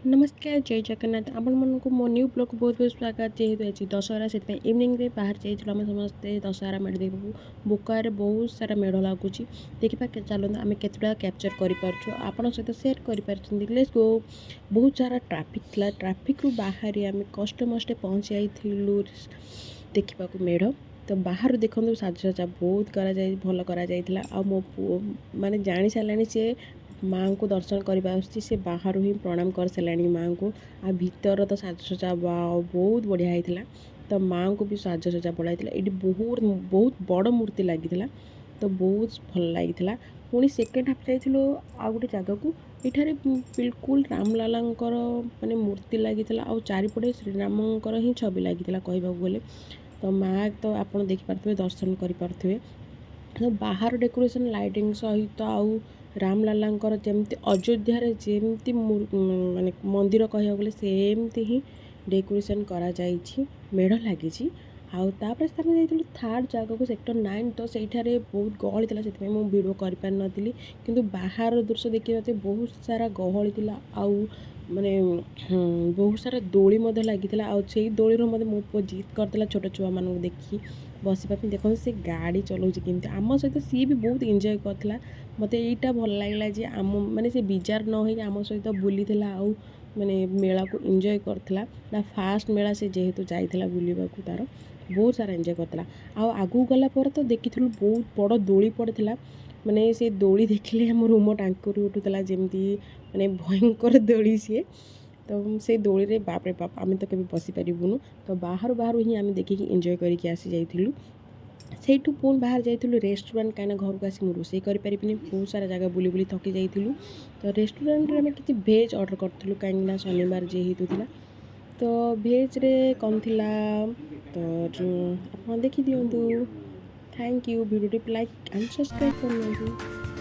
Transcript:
ନମସ୍କାର, ଜୟ ଜଗନ୍ନାଥ। ଆପଣମାନଙ୍କୁ ମୋ ନ୍ୟୁ ବ୍ଲଗ୍ ବହୁତ ବହୁତ ସ୍ୱାଗତ। ଯେହେତୁ ଆଜି ଦଶହରା, ସେଥିପାଇଁ ଇଭିନିଂରେ ବାହାରି ଯାଇଥିଲୁ ଆମେ ସମସ୍ତେ ଦଶହରା ମେଢ଼ ଦେଖିବାକୁ। ବୋକାରେ ବହୁତ ସାରା ମେଢ଼ ଲାଗୁଛି। ଦେଖିବା ଚାଲନ୍ତୁ, ଆମେ କେତେଟା କ୍ୟାପଚର୍ କରିପାରୁଛୁ, ଆପଣଙ୍କ ସହିତ ସେୟାର କରିପାରୁଛନ୍ତି। Let's go. ବହୁତ ସାରା ଟ୍ରାଫିକ୍ ଥିଲା। ଟ୍ରାଫିକ୍ରୁ ବାହାରି ଆମେ କଷ୍ଟେ ମଷ୍ଟେ ପହଞ୍ଚି ଯାଇଥିଲୁ ଦେଖିବାକୁ ମେଢ଼। ତ ବାହାରୁ ଦେଖନ୍ତୁ, ସାଜସଜ୍ଜା ବହୁତ କରାଯାଇ ଭଲ କରାଯାଇଥିଲା। ଆଉ ମୋ ପୁଅ ମାନେ ଜାଣି ସାରିଲାଣି ସେ ମାଆଙ୍କୁ ଦର୍ଶନ କରିବା ଆସୁଛି। ସେ ବାହାରୁ ହିଁ ପ୍ରଣାମ କରିସାରିଲାଣି ମାଆଙ୍କୁ। ଆଉ ଭିତର ତ ସାଜସଜ୍ଜା ବହୁତ ବଢ଼ିଆ ହେଇଥିଲା। ତ ମାଆଙ୍କୁ ବି ସାଜସଜ୍ଜା ବଢ଼ିଆ ହେଇଥିଲା। ଏଇଠି ବହୁତ ବହୁତ ବଡ଼ ମୂର୍ତ୍ତି ଲାଗିଥିଲା, ତ ବହୁତ ଭଲ ଲାଗିଥିଲା। ପୁଣି ସେକେଣ୍ଡ ହାଫ୍ ଯାଇଥିଲୁ ଆଉ ଗୋଟେ ଜାଗାକୁ। ଏଠାରେ ବିଲକୁଲ ରାମଲାଲାଙ୍କର ମାନେ ମୂର୍ତ୍ତି ଲାଗିଥିଲା ଆଉ ଚାରିପଟେ ଶ୍ରୀରାମଙ୍କର ହିଁ ଛବି ଲାଗିଥିଲା କହିବାକୁ ଗଲେ। ତ ମା ତ ଆପଣ ଦେଖିପାରୁଥିବେ, ଦର୍ଶନ କରିପାରୁଥିବେ। ତ ବାହାର ଡେକୋରେସନ୍ ଲାଇଟିଂ ସହିତ ଆଉ ରାମଲାଲାଙ୍କର ଯେମିତି ଅଯୋଧ୍ୟାରେ ଯେମିତି ମାନେ ମନ୍ଦିର କହିବାକୁ ଗଲେ, ସେମିତି ହିଁ ଡେକୋରେସନ୍ କରାଯାଇଛି, ମେଢ଼ ଲାଗିଛି। ଆଉ ତାପରେ ଆମେ ଯାଇଥିଲୁ ଥାର୍ଡ଼ ଜାଗାକୁ, ସେକ୍ଟର 9। ତ ସେଇଠାରେ ବହୁତ ଗହଳି ଥିଲା, ସେଥିପାଇଁ ମୁଁ ଭିଡ଼ିଓ କରିପାରିନଥିଲି। କିନ୍ତୁ ବାହାର ଦୃଶ୍ୟ ଦେଖିବାକୁ ବହୁତ ସାରା ଗହଳି ଥିଲା ଆଉ ମାନେ ବହୁତ ସାରା ଦୋଳି ମଧ୍ୟ ଲାଗିଥିଲା। ଆଉ ସେଇ ଦୋଳିରୁ ମଧ୍ୟ ମୋ ପୁଅ ଜିଦ୍ କରିଥିଲା ଛୋଟ ଛୁଆମାନଙ୍କୁ ଦେଖି ବସିବା ପାଇଁ। ଦେଖନ୍ତୁ, ସେ ଗାଡ଼ି ଚଲାଉଛି କେମିତି। ଆମ ସହିତ ସିଏ ବି ବହୁତ ଏନ୍ଜୟ କରିଥିଲା। ମୋତେ ଏଇଟା ଭଲ ଲାଗିଲା ଯେ ଆମ ମାନେ ସେ ବିଜାର ନ ହେଇକି ଆମ ସହିତ ବୁଲିଥିଲା ଆଉ ମାନେ ମେଳାକୁ ଏନ୍ଜୟ କରିଥିଲା ନା। ଫାଷ୍ଟ ମେଳା ସେ ଯେହେତୁ ଯାଇଥିଲା ବୁଲିବାକୁ, ତାର ବହୁତ ସାରା ଏନ୍ଜୟ କରିଥିଲା। ଆଉ ଆଗକୁ ଗଲା ପରେ ତ ଦେଖିଥିଲୁ ବହୁତ ବଡ଼ ଦୋଳି ପଡ଼ିଥିଲା। ମାନେ ସେ ଦୋଳି ଦେଖିଲେ ଆମ ରୁମ ଟାଙ୍କୁରି ଉଠୁଥିଲା, ଯେମିତି ମାନେ ଭୟଙ୍କର ଦୋଳି ସିଏ। ତ ସେଇ ଦୋଳିରେ ବାପରେ ବାପ, ଆମେ ତ କେବେ ବସିପାରିବୁନୁ। ତ ବାହାରୁ ବାହାରୁ ହିଁ ଆମେ ଦେଖିକି ଏନ୍ଜୟ କରିକି ଆସି ଯାଇଥିଲୁ। ସେଇଠୁ ପୁଣି ବାହାରି ଯାଇଥିଲୁ ରେଷ୍ଟୁରାଣ୍ଟ, କାହିଁକିନା ଘରକୁ ଆସି ମୁଁ ରୋଷେଇ କରିପାରିବିନି। ବହୁତ ସାରା ଜାଗା ବୁଲି ବୁଲି ଥକି ଯାଇଥିଲୁ। ତ ରେଷ୍ଟୁରାଣ୍ଟରେ ଆମେ କିଛି ଭେଜ୍ ଅର୍ଡ଼ର କରିଥିଲୁ, କାହିଁକିନା ଶନିବାର ଯେହେତୁ ଥିଲା। ତ ଭେଜ୍ରେ କ'ଣ ଥିଲା, ତ ଆପଣ ଦେଖିଦିଅନ୍ତୁ। Thank you. ଭିଡ଼ିଓଟି ଲାଇକ୍ ଆଣ୍ଡ ସବସ୍କ୍ରାଇବ୍ କରିନିଅନ୍ତୁ।